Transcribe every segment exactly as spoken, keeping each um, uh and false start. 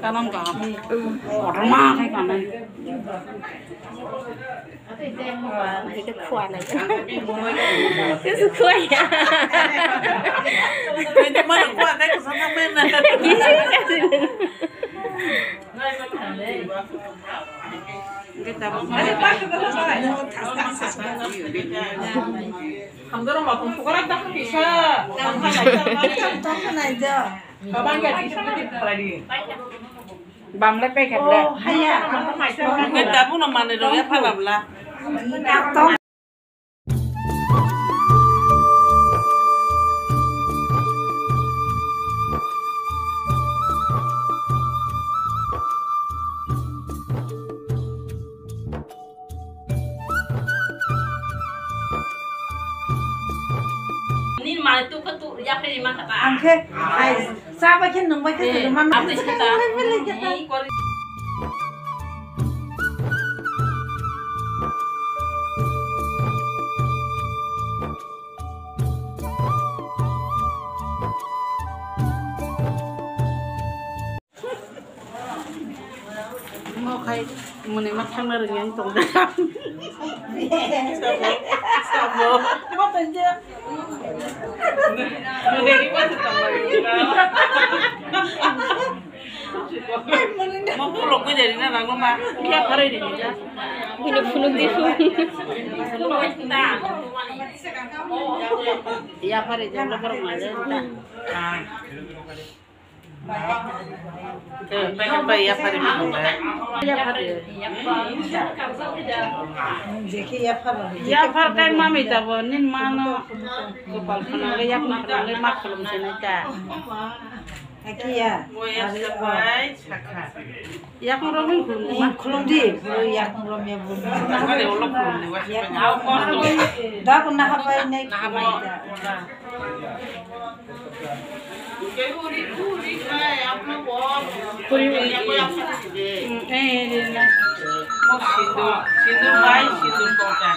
Kanam kaham. Kotorma khai kanai. Ito kuwa na. Ito kuwa ya. Ito mana kuwa kai kusa na mena. Bamle packet le. Nge tabuk no manwi rok yapha bamla. Nini mane tu khe tu yapri ma kha ta. Ang khe hai sa bai khe nung bai khe tu man. Abri sa ta. Mo khai mwnwi ma thangna rwngya wng tong da. Sabo, sabo. Mo tong je. Mwnwi ma thangna rwngya. Mo pulok ko jadi na nang ma. Iya, pharai di. Bini phunuk di phun. Iya, pharai di, lo borok ma le ta. Ah. Pai, pai, yapharwi mano le. Yapharwi. Jeki yaphar. Yaphar kai mami tabo, nin mano. Kopal phano le, yapna phano le, mak kholom se nai ta. Akia. Boya sabai sakha. Yakung romwi khulum. Khulum di, yakung romwi khulum. Kare ulo khulum di, wasi. Da ko naha bai nai khulum. Puri, puri, puri, puri. Sindur, sindur bai, sindur kota.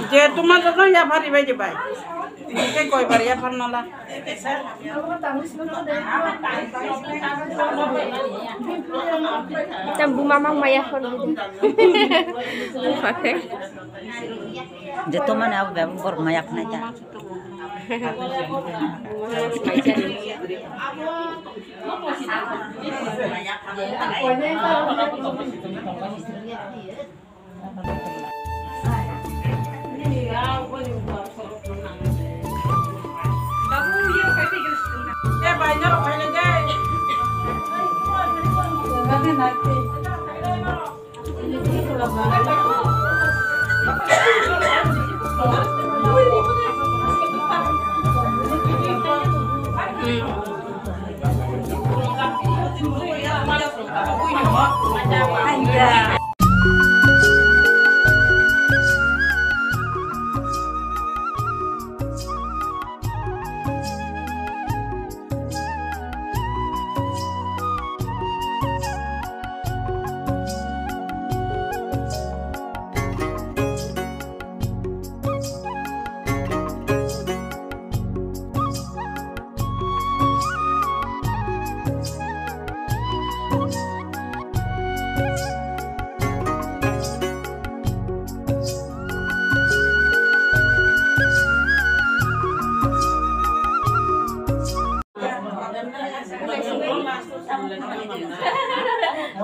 Je, tomar rokno yaphar ribai de bai. Tei koi bar yaphar nala. Tam buma mang maya phone gidi. Buma khe. Je tomar abo bebak borok maya phnai ta.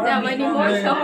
Jamani mor song.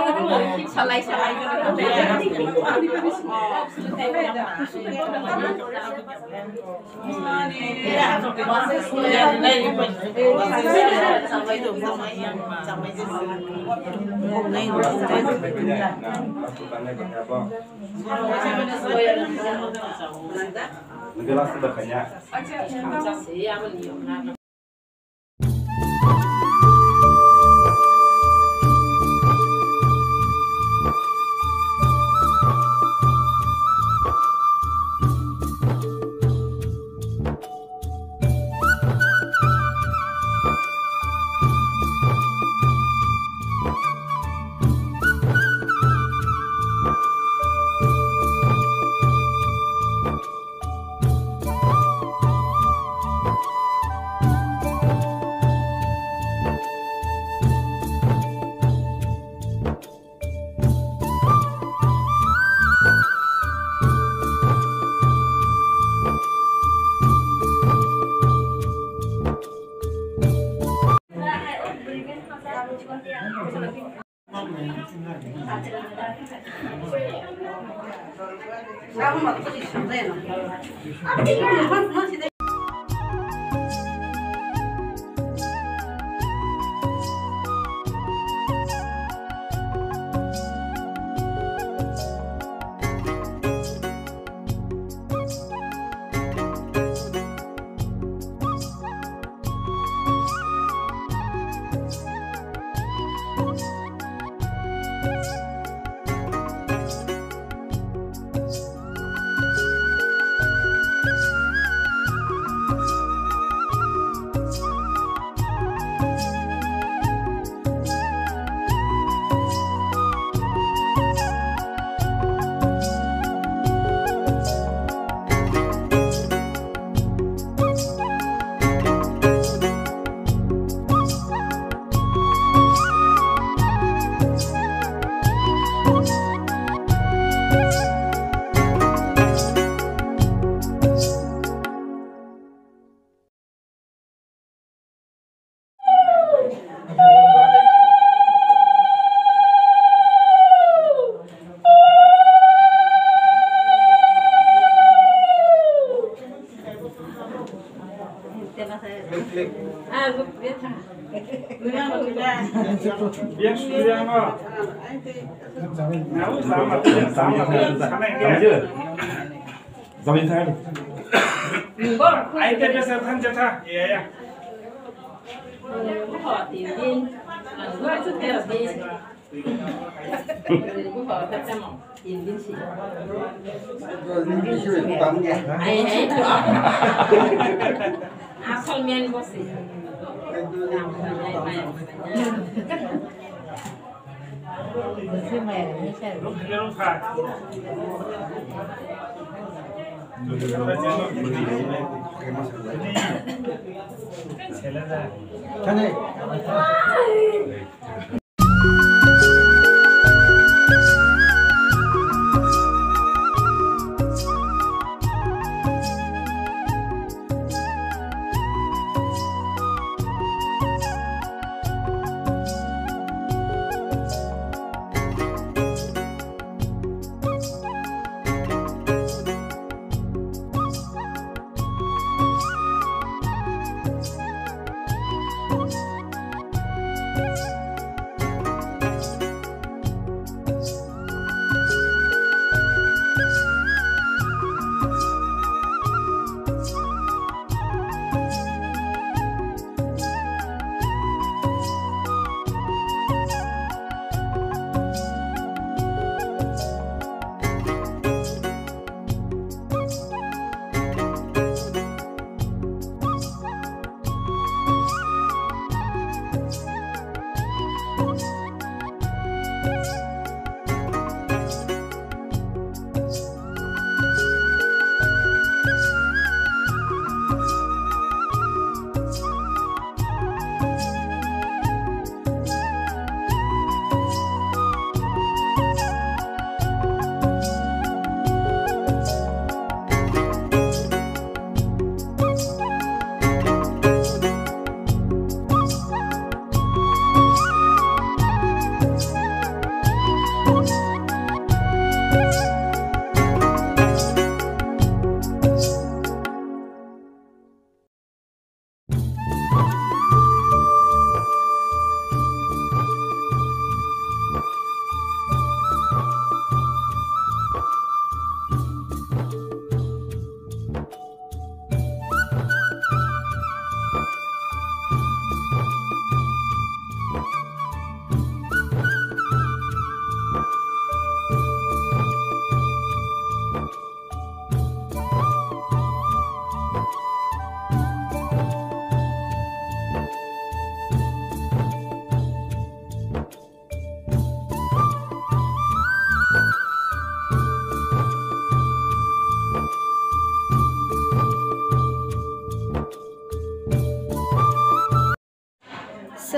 Asal main boss.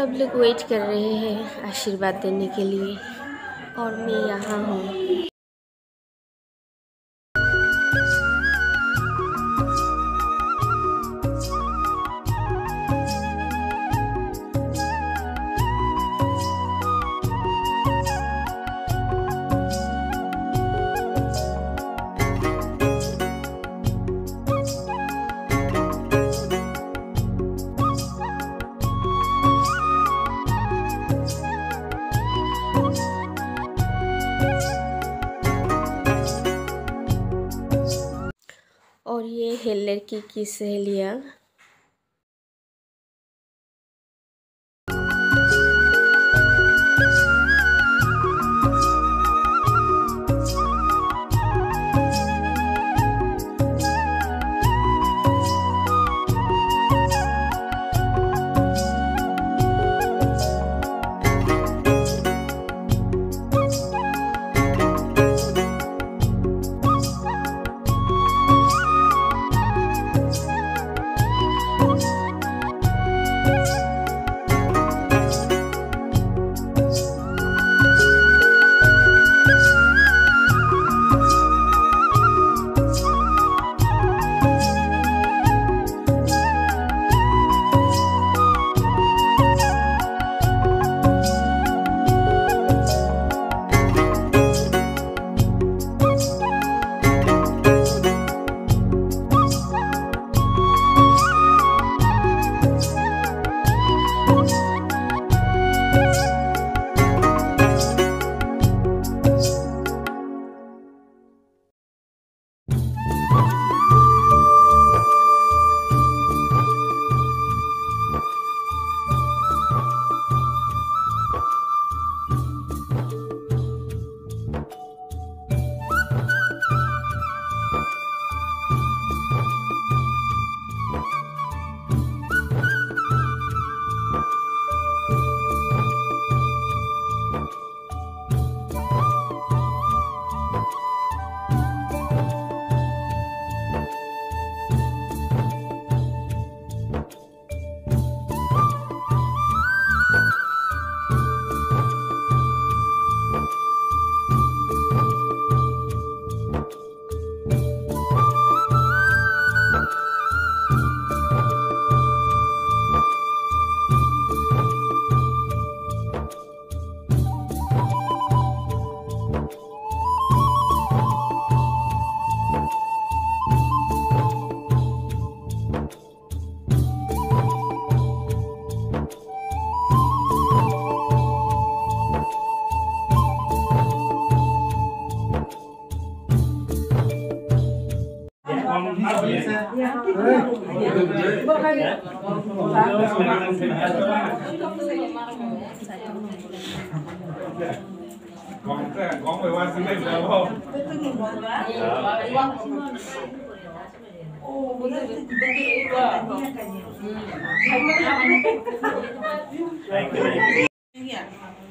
सब लोग वेट कर रहे हैं आशीर्वाद देने के लिए, और मैं यहाँ हूँ। और ये है लड़की की सहेलियाँ।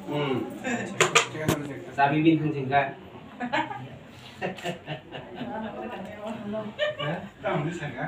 Hmm. Sabi bin hwn singka. Hah? Tamo di saka?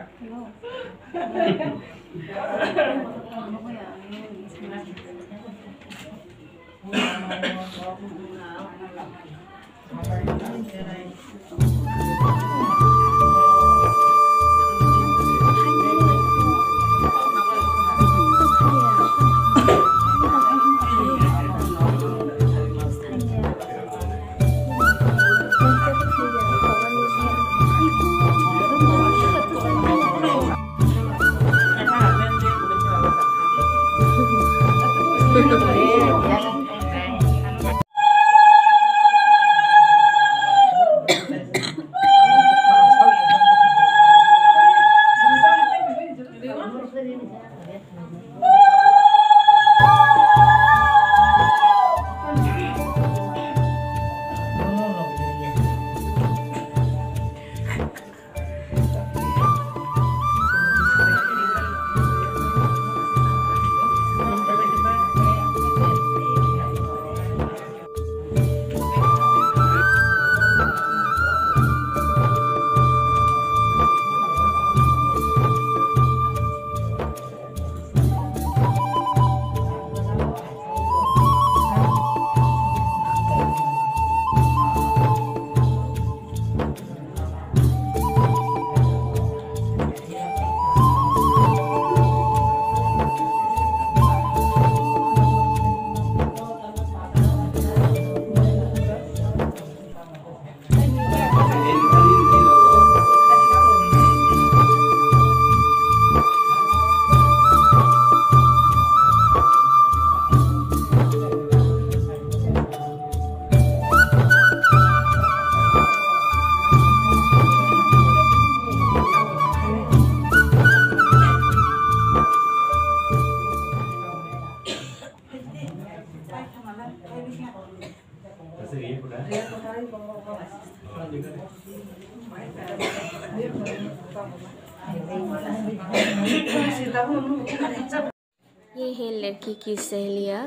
ये है लड़की की सहेलियाँ।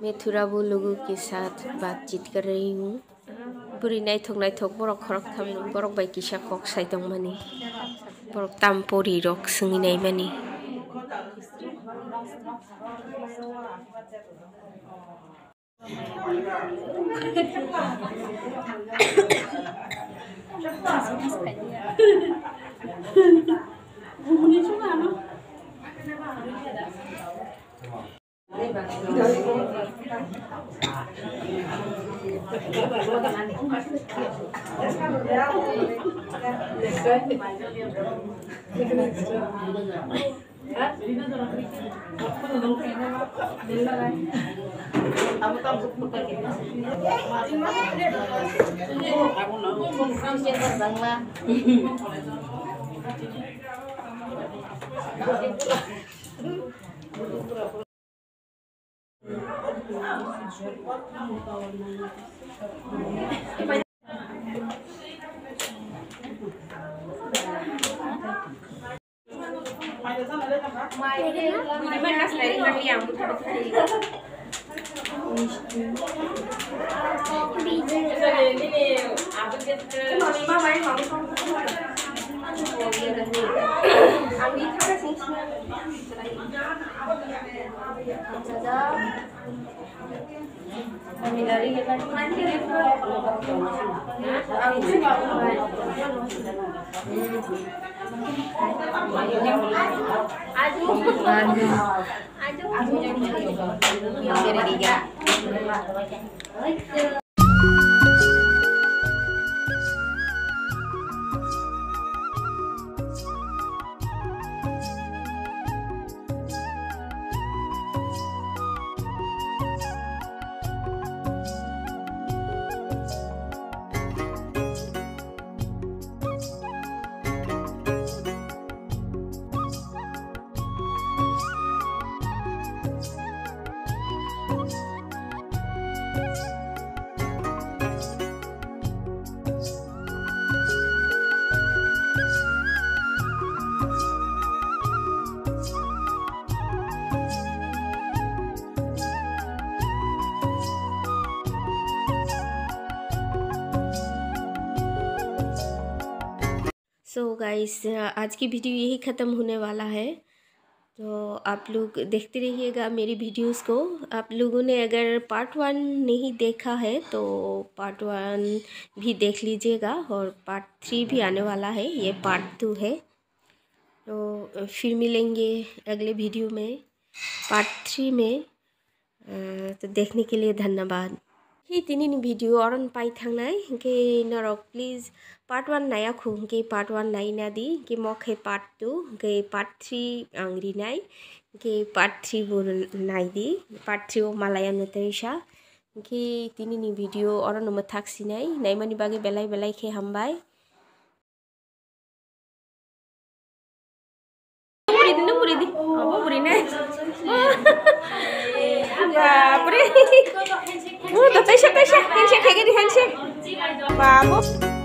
मैं थोड़ा वो लोगों के साथ बातचीत कर रही हूँ। Bwrwi naithok naithok borok khoroktham, borok bai kisa kok sai tongmani. Borok tam pori rok swngwi naimani. So guys, आज की वीडियो यही ख़त्म होने वाला है। तो आप लोग देखते रहिएगा मेरी वीडियोस को। आप लोगों ने अगर पार्ट वन नहीं देखा है तो पार्ट वन भी देख लीजिएगा, और पार्ट थ्री भी आने वाला है, ये पार्ट टू है। तो फिर मिलेंगे अगले वीडियो में, पार्ट थ्री में। अ, तो देखने के लिए धन्यवाद। Hi, tini ni video oron pai thangnai, hinkhe norok please part one naya khu, hinkhe part one nai na di, hinkhe mo khe part two, hinkhe part three ang rinai, hinkhe part three bo nai di, part three o malaya no tei sa. Hinkhe tini ni video oron no mwthak sinai, naimani bagwi belai belai khe hambai. Buri di, nung buri di. Abo buri nai. Bapre. Oh, to taisa, taisa. Handshake khaigwi di, handshake. Babo.